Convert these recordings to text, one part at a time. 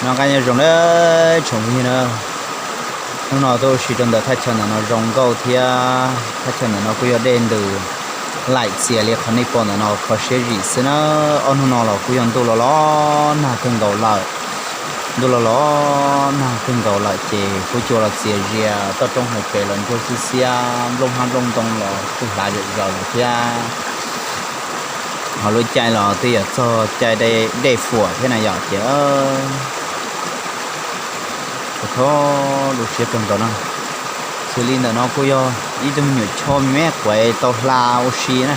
Noj qab nyob zoo na tsoom phooj ywg na. Hnub no tuaj ua si rau ntawm thaj chaw ntawm no zoo nkauj thiab. Thaj chaw ntawm no kuj yog dej ntws laim txias li qhov nej pom ntawm no kho siab zim xwb na. Ob hnub no los kuj yog ntuj los los nag kawg nkaus lawm. Ntuj los los nag kawg nkaus lawm ces huab cua los txias zias, toj roob hauv pes los ntsuag xiab xiab, nplooj hab nplooj ntoo los kuj hlav zom zaws lawm thiab. Ho lub caij los twb yog txog caij dej fuam thiab na yom, ces kho lub siab kawg nkaus na. Xws li ntawm no kuj yog ib tug me nyuam choj me me quav tau hla ua si na.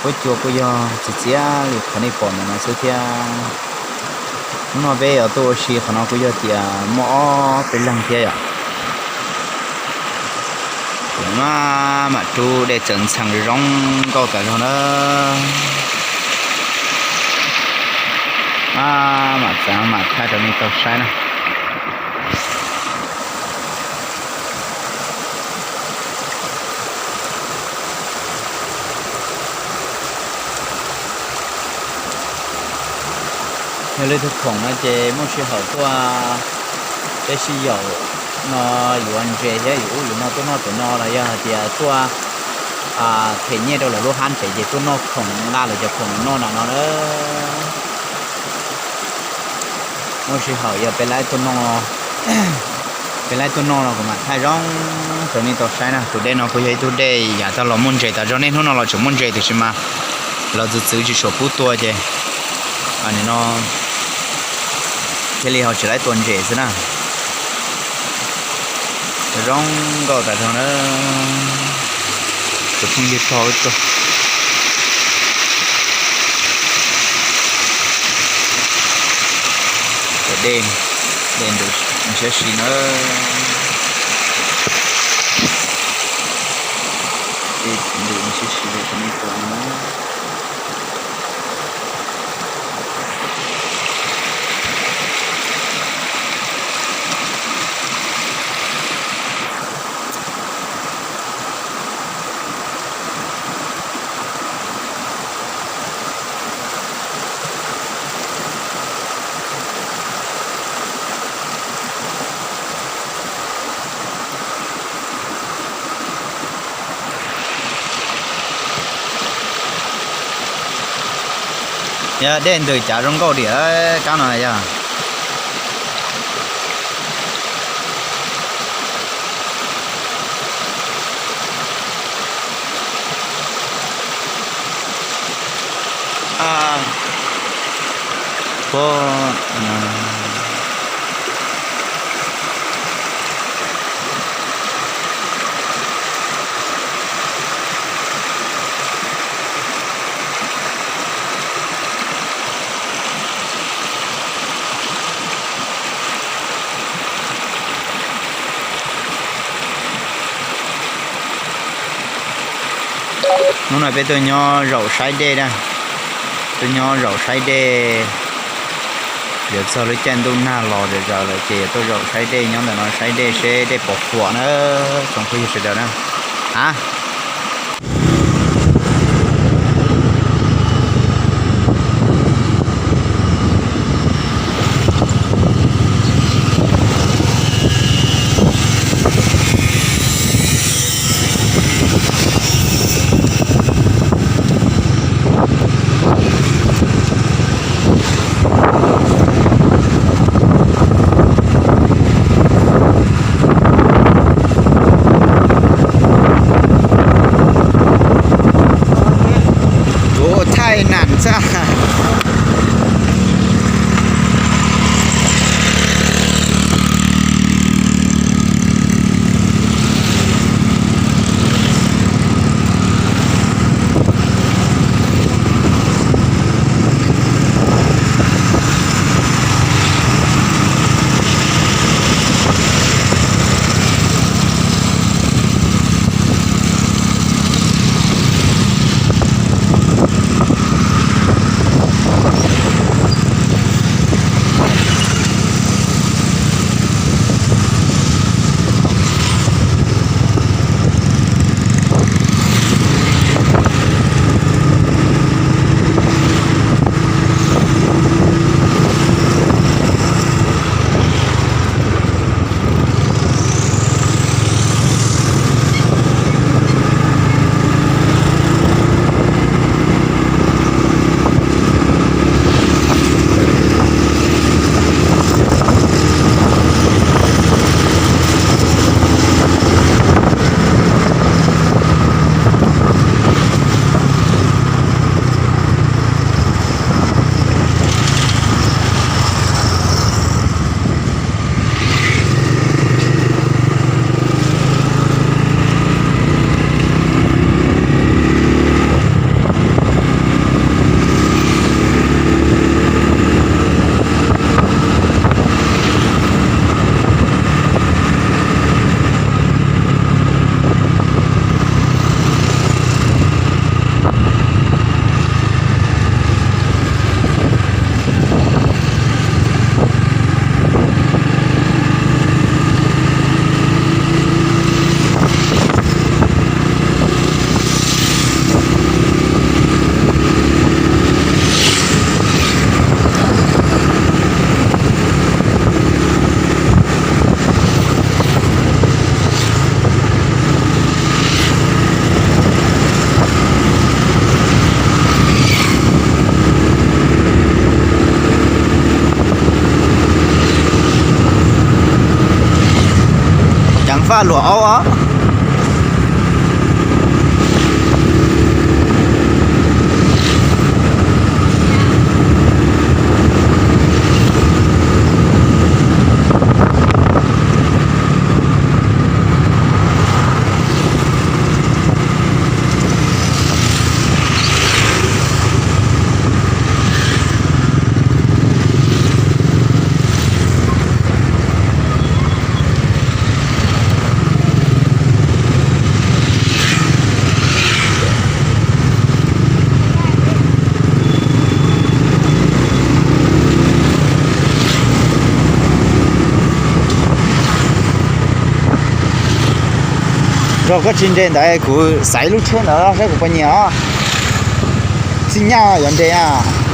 Huab cua kuj yog txias txias li qhov nej pom ntawm no xwb thiab. Hnub no peb yuav tuaj ua si qhov no kuj yog tias muaj ob peb leeg thiab yom. Maj mam rub dej txawv ntxhee zoo nkauj tas zog na. Maj mam txav mam thaij rau nej tau saib na. Yog leej twg khoom no ces muaj sij hawm tuaj, peb sib yaum no yuav ntses thiab yus ub yus no tuaj noj pem no los yog hais tias tuaj them nyiaj rau lawv lub hab ntses ces tuaj noj khoom nqa lawv cov khoom noj nram no na. Muaj sij hawm yog peb laib tuaj noj, peb laib tuaj noj no kuv mam thaij zoo rau nej tau saib na. Tus dej no kuj yog ib tug dej yav tag los muaj ntses tas zog, niaj hnub no los tseem muaj ntses tiam sis mas lawv txwv txwv tsis tshua pub tua ces nim no thiaj li ho tsis laib tua ntses xwb na. Zoo nkauj tas zog na. Tus phooj ywg tog ib tug. Dej, dej ntws ntshiab si na. Dej ntws ntshiab si li qhov nej pom no na. Yog dej ntws cav zoo nkauj diam kab no yog. Hnub no peb tuaj nyob zaum saib dej na, tuaj nyob zaum saib dej. Yuav txog lub caij ntuj nag los zom zaws lawm ces yuav tuaj zaum saib dej nyob ntawm no, saib dej seb dej puas fuam na, tsoom phooj ywg sawv daws na. A Vaj luam aub os. Yog koj tsis nres ntawd kuv xaiv lub tsheb ntawd saib kuv puas nyiam os. Xij nyaj yuav nres a.